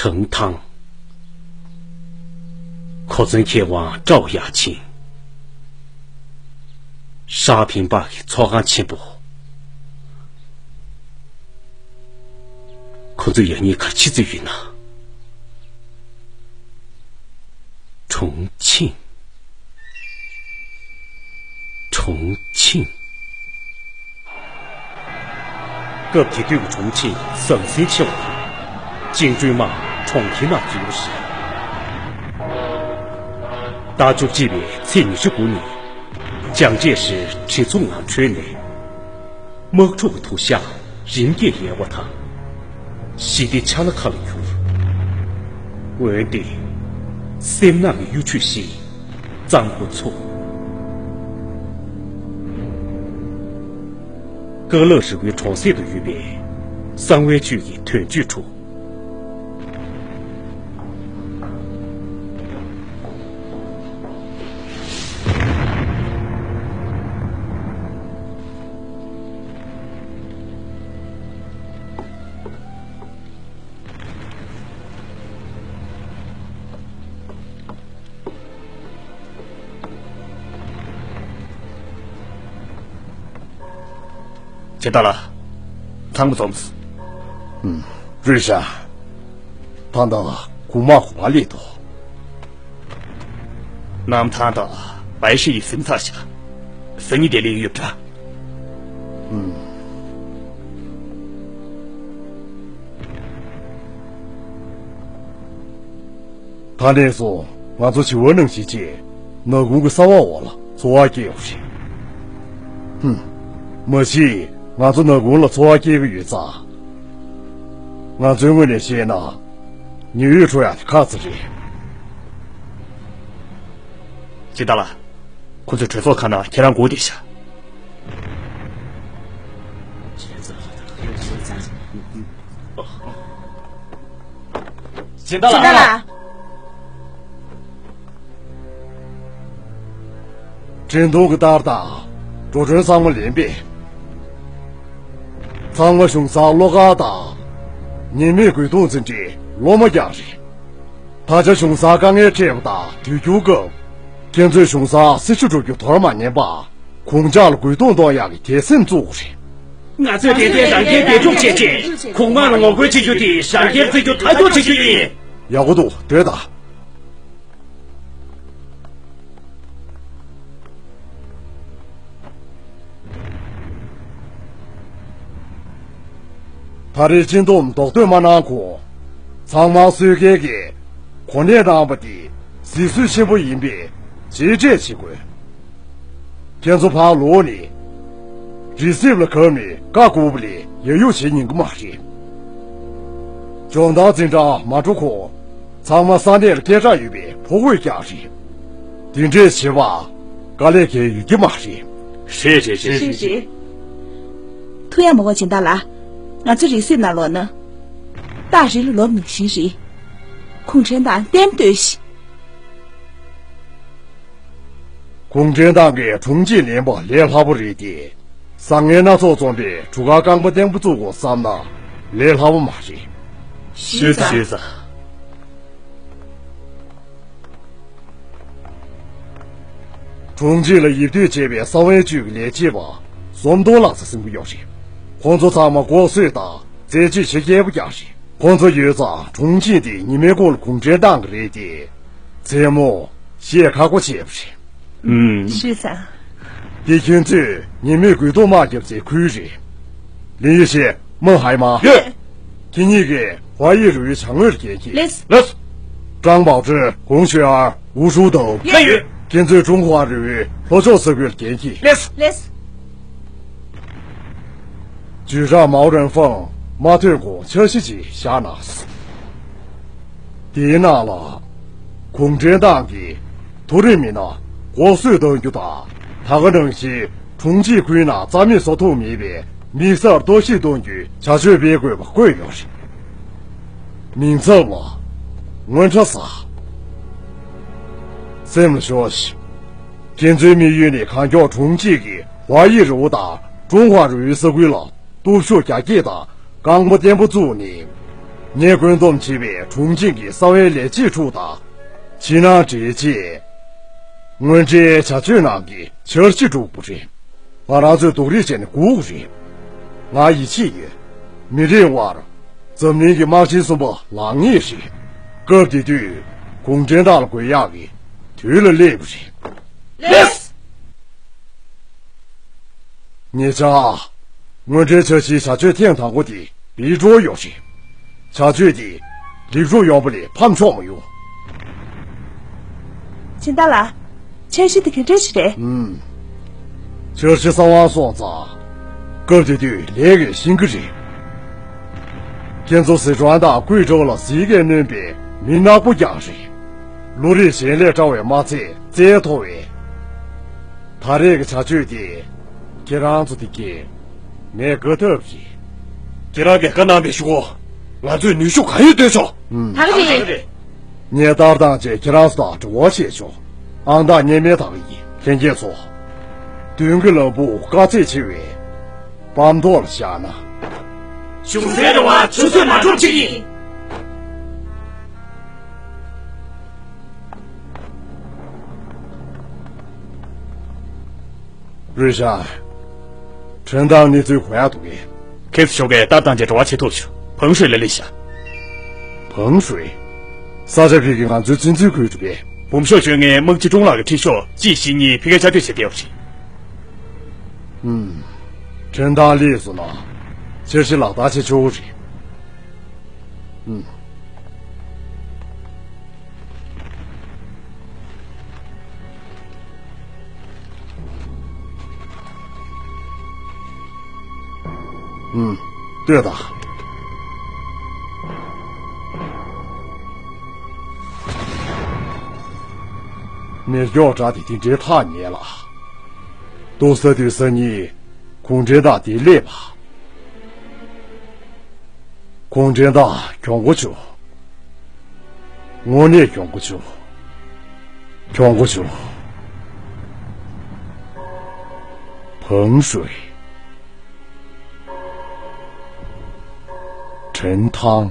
ཁྲང་ཐང་། གོ་མཚོན་མཁས་དབང་ཀྲའོ་ཡ་ཆིང་། ཧྲ་ཕིང་པ་གི་ཚོགས་ཁང་ཆེན་པོ། ཁོ་ཚོས་ཡང་སྙིང་གར་ཆི་ཚོད་ཡིན་ན། གྲོང་ཆིང་། གྲོང་ཆིང་། སྐབས་དེ་དུས་ཀྱི་གྲོང་ཆིང་ཟང་ཟིང་ཆེ་བ་དང་། ཅིང་ཀྲུའུ་དམག་གྲོང་ཁྱེར་ནང་འཛུལ་བ་རེད། ཟླ་བཅུ་གཅིག་པའི་ཚེས་ཉི་ཤུ་དགུ་ཉིན། ཅང་ཅེ་ཧྲི་གྲི་མཚོ་ངང་བྲོས་ནས། དམག་འཁྲུག་གི་དུག་ཤ་རིམ་གྱིས་ཡལ་བ་དང་། ཞི་བདེ་ཆ་ལ་ཁ་ལ་གྱུར། འོན་ཏེ། སེམས་ནང་གི་གཡོ་བྱུས་ཤིག་གཙང་པོ་ཚུགས། ཀ་ལག་རི་བོའི་གྲོང་གསེབ་ཏུ་ཡོད་པའི་གསང་བའི་བཅུད་ཀྱི་དོན་བཅུད་དྲུག། ཇི་ལྟར་ལགས། ཚང་མ་འཛོམས། ཨུམ། རུས་ཤ། ད་ལྟ་གོང་མ་གོ་བ་ལས་དོ། གནམ་ཐང་དང་བའི་ཧྲི་ཡིས་ཟིན་ཚར་ཤག་སང་ཉིན་དེ་ལས་ཡོད་འདྲ། ཨུམ། ད་ནས་བཟུང་ང་ཚོ་བྱིས་པ་ནང་བཞིན་བྱས་ནག་ཁུང་གི་ས་འོག་ལ་འཚོ་བ་སྐྱེལ་བ་རེད། ཧུམ། མ་གཞི་ང་ཚོ་ནག་ཁུང་ལ་འཚོ་བ་སྐྱེལ་གྱི་ཡོད་ཙང་། ང་ཚོའི་ངོས་ནས་བཤད་ན། ཉི་འོད་འཕྲོ་ཡག་དེ་ཁག་ཙམ་རེད། ཇི་ལྟར་ལགས། ཁོ་ཚོས་གྲོས་ཚོགས་ཁང་ནང་ཁྱེད་རང་སྒུག་བསྡད་ཤག་ཇི་ལྟར་ལགས། ཇི་ལྟར་ལགས། འཕྲིན་ཐུང་གི་ལྟར་དང་། འགྲོ་གྲོན་ཚང་མ་ལེན་པས། ཚང་མ་གཞུང་སར་བློ་དཀར་དང་། ཉེས་མེད་རྒོལ་རྡུང་འཛིན་གྲྭའི་སློབ་མ་རྐྱང་རེད། ད་ཆ་གཞུང་སར་དཀའ་ངལ་འཕྲད་པ་དང་དུས་འགྱུར་སྐབས། ཁྱེད་ཚོས་གཞུང་སར་སྲི་ཞུ་སྒྲུབ་རྒྱུ་དོར་མ་ཉན་པར། གུང་ཇག་ལ་རྒོལ་རྡུང་གཏོང་ཡག་གི་དད་སེམས་བཙུགས་པ་རེད། ང་ཚོས་དེ་ལྟའི་རང་རྒྱལ་སྡེ་གྲུབ་བྱས་རྗེས། གོང་མ་ལ་ངོ་རྒོལ་བྱེད་རྒྱུ་དེ་རང་རྒྱལ་བརྩི་རྒྱུ་མཐའ་འཁྱོངས་བྱེད་རྒྱུ་ཡིན། ཡག་པོ་འདུག་སྡོད་དང་། ད་རེས་སྤྱི་འདོམས་རྡོག་ཐོན་མ་གནང་གོང་། ཚང་མ་གསོད་མཁན་གྱིས་གོ་གནས་གནང་བ་དེ་གཟི་བསོད་ཆེན་པོ་ཡིན་པས་གཅེས་སྤྲས་བྱེད་དགོས། ཁྱེད་ཚོ་ཕར་ལོག་ནས། རི་སེབ་ལ་གབ་ནས་བཀའ་བསྒོ་བ་ལས་ཡ་ཡོ་བྱེད་ཉན་གི་མ་རེད། ཇོ་མདའ་འཛིན་གྲྭ་མ་འགྲོ་གོང་། ཚང་མ་ས་གནས་ལ་སྐད་གྲགས་ཡོད་པའི་ཕོ་རྒོད་རྐྱང་རེད། དེ་འདྲས་བྱེད་པ་དཀའ་ལས་ཁེལ་ཡོད་ཀྱི་མ་རེད། རེད་རེད་རེད། རེད་རེད། ཐུགས་ཡ་མ་དགོས་སྦྱིན་བདག་ལགས། ང་ཚོ་རི་སེབ་ནང་ལོགས་ན། སྟག་རི་ལ་ལོ་ཉི་ཤུ་རེད། གུང་ཁྲན་ཏང་བསྟེན་སྡོད་ཤིག་གུང་ཁྲན་ཏང་གི་དྲུང་ཆེ་ལེན་པ་ལས་སླ་པོ་རེད་དེ། བཟང་ངན་སྣ་ཚོགས་འཛོམས་པའི་གྲུ་ཁར་རྐང་པ་བརྟན་པོ་བཙུགས་དགོས་བསམ་ན་ལས་སླ་པོ་མ་རེད། ཞུས་ཙང་། ཞུས་ཙང་། དྲུང་ཆེ་ལ་ཡིབ་སྡོད་བྱས་པའི་གསང་བའི་ཅུས་ཀྱི་ལས་བྱེད་པ་ཟོམ་དོ་ལགས་ཟེར་ཟིན་གྱི་ཡོད་རེད། ཁོང་ཚོ་ཚང་མ་ལྐོག་གསོད་དང་རྩད་གཅོད་བྱེད་མཁས་པོ་རྐྱང་རེད། ཁོང་ཚོ་ཡོད་ཙང་དྲུང་ཆེ་དེ་ཉི་མའི་གུང་ལ་གུང་ཁྲན་ཏང་གི་རེད་དེ། མཚན་མོ་བཤད་ཁག་པོ་བྱས་པ་རེད། ཨུམ། ཞུས་ཙང་། འདི་ཁྱོད་ཚོས་ཉེས་མེད་རྒོལ་རྡུང་དམག་རྒྱབ་སའི་ཁུལ་རེད། ལིན་ཡེ་ཤེས། མེང་ཧའེ་མ། ཡོད། ཁྱེད་གཉིས་ཀྱིས་ཧྭ་ཡི་རི་བོའི་བྱ་དངོས་ལ་འགན་འཁྱེར། ལགས། ལགས། ཀྲང་པའོ་ཀྲི། ཧུང་ཞུའེ་ཨར། ཝུའུ་ཧྲུའུ་ཏའོ། ལགས་ཡོད། ཁྱེད་ཚོས་ཀྲུང་ཧྭ་རི་བོའི་ལྷོ་ཕྱོགས་ས་ཁུལ་ལ་འགན་འཁྱེར། ལགས། ལགས། ཇུས་རག་མའོ་རེན་ཧྥང་མ་ཐོན་གོང་འཆར་གཞི་ཅིག་བཞག་གནང་སོང་། དེའི་ནང་ལ། གུང་ཁྲན་ཏང་གིས་མཐོ་རིམ་མི་སྣ་ལྐོག་གསོད་གཏོང་རྒྱུ་དང་། ད་ག་ནང་བཞིན་དྲུང་ཆེའི་ཁུལ་ནང་རྩ་མེད་བཟོ་ཐུབ་མེད་པའི་དམིགས་བསལ་གཏོར་བཤིག་གཏོང་རྒྱུའི་བྱ་སྤྱོད་སྤེལ་དགོས་པ་བཀོད་ཡོད་རེད། མིང་ཚབ་ལ། སྔོན་ཁྲ་ཟ། སེམས་ལ་ཞོག་ཤིག་ཁྱེད་ཚོའི་དམིགས་ཡུལ་ནི་གང་མགྱོགས་དྲུང་ཆེ་གིས་ཧྭ་ཡི་རི་བོ་དང་ཀྲུང་ཧྭ་རི་བོའི་ས་ཁུལ་ལ་སྟོབས་ཤུགས་རྒྱ་སྐྱེད་དང་རྐང་པ་བརྟན་པོ་བཙུགས་ནས། ངས་བཀོད་འདོམས་བྱས་པའི་དྲུང་ཆེ་གི་གསང་བའི་ལས་བྱེད་ཕྲུག་དང་། ཕྱི་ནང་འབྲེལ་ཆེད། དངོས་འབྲེལ་བྱ་སྤྱོད་ནང་གི་འཆར་གཞི་སྒྲུབ་དགོས་རེད། ང་རང་ཚོས་སྡུག་རུས་བྱས་ནས་སྒུག་དགོས་རེད། ང་ཡིད་ཆེས་ཡོད། མི་རིང་བར། འཛམ་གླིང་གི་དམག་ཆེན་གསུམ་པ་ལངས་ངེས་རེད། སྐབས་དེ་དུས་གུང་ཁྲན་ཏང་ལ་རྒོལ་ཡག་གི་དུས་ལ་སླེབས་པ་རེད། ལགས། ཉེ་ཆར། དངོས་འབྲེལ་འཆར་གཞིའི་བྱ་སྤྱོད་ཐེངས་དང་པོ་དེ་ལེགས་གྲུབ་ཡོད་རེད། བྱ་སྤྱོད་དེ་ལེགས་གྲུབ་ཡོང་བ་ལས་ཕམ་ཆོག་མ་ཡོང་། སྦྱིན་བདག་ལགས། འཆར་གཞི་དེ་ག་འདྲ་ཞིག་རེད། ཨུམ། འཆར་གཞི་གསང་བ་སོང་ཙང་། སྐབས་དེ་དུས་ལས་ཀྱིས་ཤེས་ཀྱི་རེད། ཁྱེད་ཚོ་སི་ཁྲོན་དང་ཀུའེ་ཀྲོའུ་ལ་ཟིལ་གྱིས་གནོན་པའི་མི་ནག་པོ་རྐྱང་རེད། བློ་རིག་གཞན་ལས་བཀྲ་བས་མ་ཚད་རྩལ་མཐོ་བས། ད་རེས་ཀྱི་བྱ་སྤྱོད་དེ། ཁྱེད་རང་ཚོ་དེ་གས་ངས་དགའ་ཐབས་རེད། ཁྱེད་རང་གིས་བཀའ་གནང་བའི་གཞུག་གུ་ང་ཚོས་ནུས་ཤུགས་གང་ཡོད་བཏོན་ཆོག་ཨུམ། ད་ག་རེད། ངས་ལྟ་སྟངས་བཅས་ཁྱེད་རང་ཚོ་དང་འབྲེལ་བ་བྱས་ཆོག་ཨང་རྟགས་རྙེད་མེད་དག་ཡིན། ལྷན་རྒྱས་ཚོ། མདུན་གྱི་ལམ་བུ་དཀའ་ཚེགས་ཆེ་བས། པང་ཐོག་ལ་བཞག་ན། གཞུང་སའི་རེ་བ་ཆུད་ཟོས་མ་འགྲུབ་ཅིག་ཡིན། རུས་ཤ། ཁྲོན་ཏང་གནས་ཚུལ་གོ་ཡག་འདུག་གས། ཁེབས་ཞོག་གས་ལྟ་སྟངས་ཀྱི་བྲོ་བ་བྱེད་ཐུབ་ཆུ་བང་ཧྲུའེ་ལ་ལས་ཤ། བང་ཧྲུའེ། ས་ཆ་ཕིག་གི་ང་ཚོའི་བཙན་འཛུལ་ཁུལ་གྲུབ་པས། འབུམ་ཤོག་བཅོ་ལྔའི་དམག་སྤྱི་ཀྲུང་ལགས་ཀྱི་ཁྲིད་ཤོག་གཅིག་བཞི་གཉིས་ཕི་ཀའི་བཅའ་སྡོད་བྱེད་བསྡད་པ་རེད། ཨུམ། ཁྲོན་ཏང་ལས་སུ་ན། འཆར་གཞི་ལག་བསྟར་བྱེད་ཆོག་གི་རེད། ཨུམ། ཨུམ། ལྟོས་དང་། མེ་སྒྱོགས་འདྲ་དེ་དེ་འདྲའི་ཐག་ཉེ་ལ། ཏོག་ས་དུས་ས་གཉིས་གུང་ཁྲན་ཏང་དེ་སླེབས་པ། གུང་ཁྲན་ཏང་གྱོང་གོ་ཆུ། དངོས་གནས་གྱོང་གོ་ཆུ། གྱོང་གོ་ཆུ། ཝང་ཧྲུའེ། ཁྲིན་ཐང་།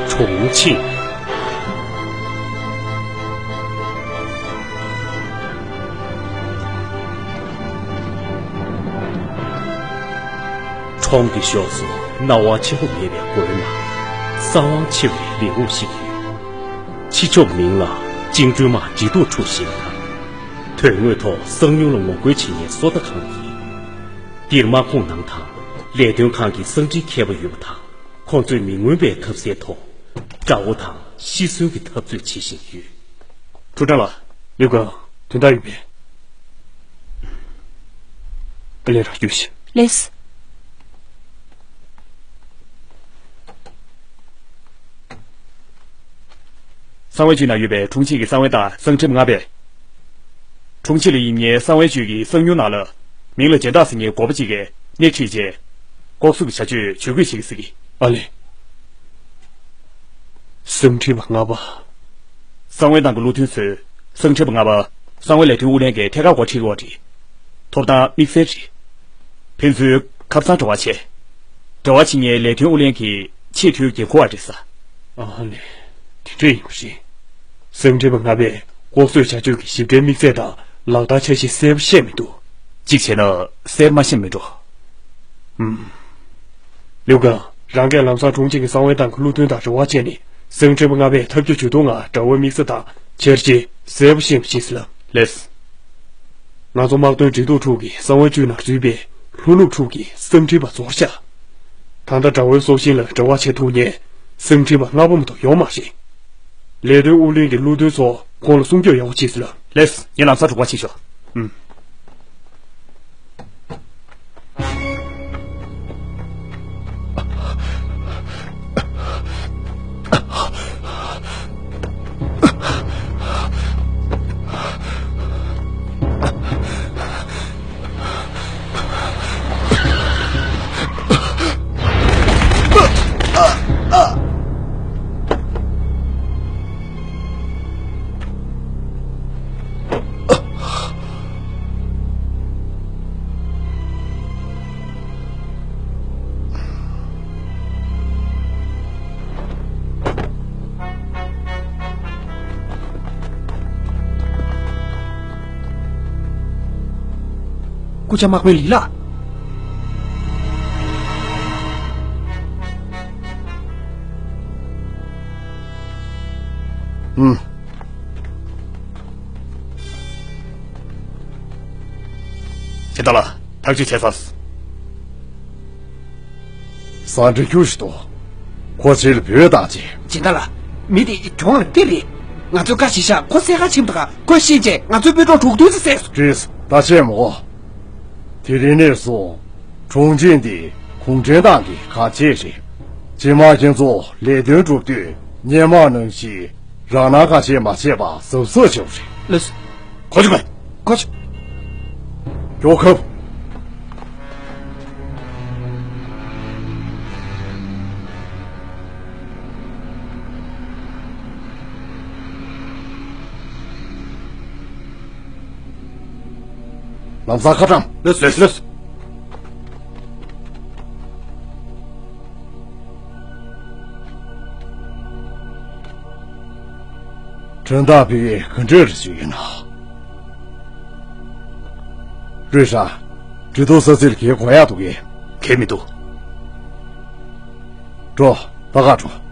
ཁྲུང་ཆིང་། ཁྲོམ་གྱི་ཕྱོགས་སུ་སྣང་བ་ཆེན་པོ་མེད་པའི་སྒོའི་ནང་གསང་བ་ཆེ་བའི་ལེའུ་ཞིག་ཡོད། ཕྱི་ཕྱོགས་མིང་ལ་ཅིང་ཀྲུའུ་མ་འབྲི་ཏོག་ཁྲུ་ཞེས་དང་། དོན་དངོས་ཐོག་གསང་ཉུལ་ལ་ངོ་རྒོལ་བྱེད་མཁན་བཟོ་ལྟ་ཁང་ཡིན། འདིར་དམག་ཁོངས་ནང་དང་ལས་དོན་ཁང་གི་གསང་འཕྲིན་མཁས་པ་ཡོད་པ་དང་། ཁོང་ཚོས་མི་མངོན་པའི་ཐབས་ཟད་ཐོག་དགྲ་བོ་དང་ཤི་གསོན་གྱི་འཐབ་རྩོད་བྱེད་བཞིན་ཡོད། ཁྲུའུ་ཀྲང་ལགས། ལིའུ་ཀང་། དོན་དག་ཡོད་པས། ཨ་ལས་རང་བསྐྱོད་ཤིག་ལགས་སོ། གསང་བའི་བཅུད་ནང་ཡོད་པའི་ཁྲུང་ཆིང་གི་གསང་བའི་རྟགས་གསང་འཕྲིན་པ་ལྔ་པས། ཁྲུང་ཆིང་ལ་ཡིན་མཁན་གསང་བའི་བཅུད་ཀྱི་གསང་ཉུལ་ནང་ལ། མིང་ལ་སྦྱིན་བདག་ཟེར་མཁན་འགོ་པ་གཅིག་གིས་སྣེ་ཁྲིད་རྗེས། ལྐོག་ཟུང་གི་བྱ་སྤྱོད་ཇུས་འགོད་བྱེད་ཀྱི་ཟེར་གི། ཨ་ལས། གསང་འཕྲིན་པ་ལྔ་པ། གསང་བའི་ནང་གི་བློ་མཐུན་ཚོས་གསང་འཕྲིན་པ་ལྔ་པ་གསང་བའི་ལས་དོན་ཨུ་ལྷན་གྱི་ཐད་ཀར་འགོ་ཁྲིད་ཀྱི་ཡོད་རེད། ཐོབ་ཐང་དམིགས་བསལ་རེད། ཕན་ཚུན་ཁ་སང་འབྲེལ་བ་བྱས། འབྲེལ་བ་བྱེད་མཁན་ལས་དོན་ཨུ་ལྷན་གྱི་ཆེས་མཐོའི་འགན་འཁུར་བ་རེད་ས། ཨ་ལས། དེ་འདྲ་ཡིན་པ་རེད། གསང་འཕྲིན་པ་ལྔ་པས་ལྐོག་ཟོས་བྱ་སྤྱོད་ཀྱི་ཞིབ་ཕྲའི་དམིགས་ཚད་དང་ལག་བསྟར་འཆར་གཞི་གསལ་པོ་ཤེས་མི་འདུག་གཅིག་བྱས་ན་གསལ་པོ་མ་ཤེས་མི་འགྲོ། ཨུམ། ལིའུ་ཀང་། རང་གིས་ལམ་སང་ཁྲུང་ཆིང་གི་གསང་བའི་ཐང་གི་བློ་མཐུན་དང་འབྲེལ་བ་བྱས་ནས་གསང་འཕྲིན་པ་ལྔ་པས་ཐབས་བརྒྱ་ཇུས་སྟོང་ངང་དགྲ་བོའི་དམིགས་ས་དང་འཆར་གཞི་གསལ་པོ་ཤེས་པ་བྱེད་ཟེར་ལབ། ལགས། ང་ཚོ་དམག་དོན་འབྲེལ་གཏུག་ཁྲུའུ་གི་གསང་བའི་བཅུད་ནང་འཛུལ་བའི་ལྷོ་ནུབ་ཁྲུའུ་གི་གསང་འཕྲིན་པ་ཚོར་ཤག་ད་ལྟ་དགྲ་བོའི་སྲོག་ཤིང་ལ་འབྲེལ་བ་བྱེད་ཐུབ་མཁན་གསང་འཕྲིན་པ་ལྔ་པོ་མ་གཏོགས་ཡོད་མ་རེད། ལས་དོན་ཨུ་ལྷན་གྱི་བློ་མཐུན་ཚོ་ཁོང་ལ་སྲུང་སྐྱོབ་ཡག་པོ་བྱེད་ཟེར་ལབ། ལགས། ངས་ལམ་སང་དྲུག་པ་ཕྱིན་ཤོག་ཨུམ། སྐུ་བཅར་དམག་དཔོན་ལི་ལགས། ཨུམ། སྦྱིན་བདག་ལགས། ཐག་གཅོད་བྱས་ཚར། ཟ་འདྲེ་ཁྱུ་ཞིག་འདུག་ཁོ་ཚོ་ལ་བོས་བཏང་རྗེས། སྦྱིན་བདག་ལགས། མི་དེ་གྱོང་ལ་དེ་རེད། ང་ཚོས་བཀའ་ཞིག་བཞག་ཁོ་སེམས་ཁ་ཆེན་པོ་དང་ཁོས་ཤེས་རྗེས་ང་ཚོའི་དཔོན་གྲོགས་དྲུག་བདུན་ཙམ་བསད་སོང་། བྲིས། ད་ཆད་མོ། དེ་རིང་ནས་བཟུང་། ཁྲུང་ཆིང་འདི་གུང་ཁྲན་ཏང་གི་གང་བྱེད་རེད། རྗེས་མ་ཁྱེད་ཚོ་ལས་དོན་སྒྲུབ་དུས་སྔོན་མ་ནང་བཞིན་རང་སྣང་གང་བྱེད་མ་བྱེད་པ་གཟབ་གཟབ་བྱེད་དགོས་རེད། ལགས་སོ། གོ་ཆོད་གོ་ཆོད། གྱོ་ཁབ། ལམ་སང་ཁ་བཀྲམ། ལགས་སོ་ལགས་སོ། ཁྲིན་ཏང་ཕུའུ་ཡིས་ག་འདྲ་རེ་ཞུས་ཡོད་ན། རུས་ཧྲ། འབྲི་ཏོག་ས་ཚིལ་གྱི་གོ་ཡག་འདུག་གས། གས་མི་འདུག་འགྲོ། ད་ག་འགྲོ།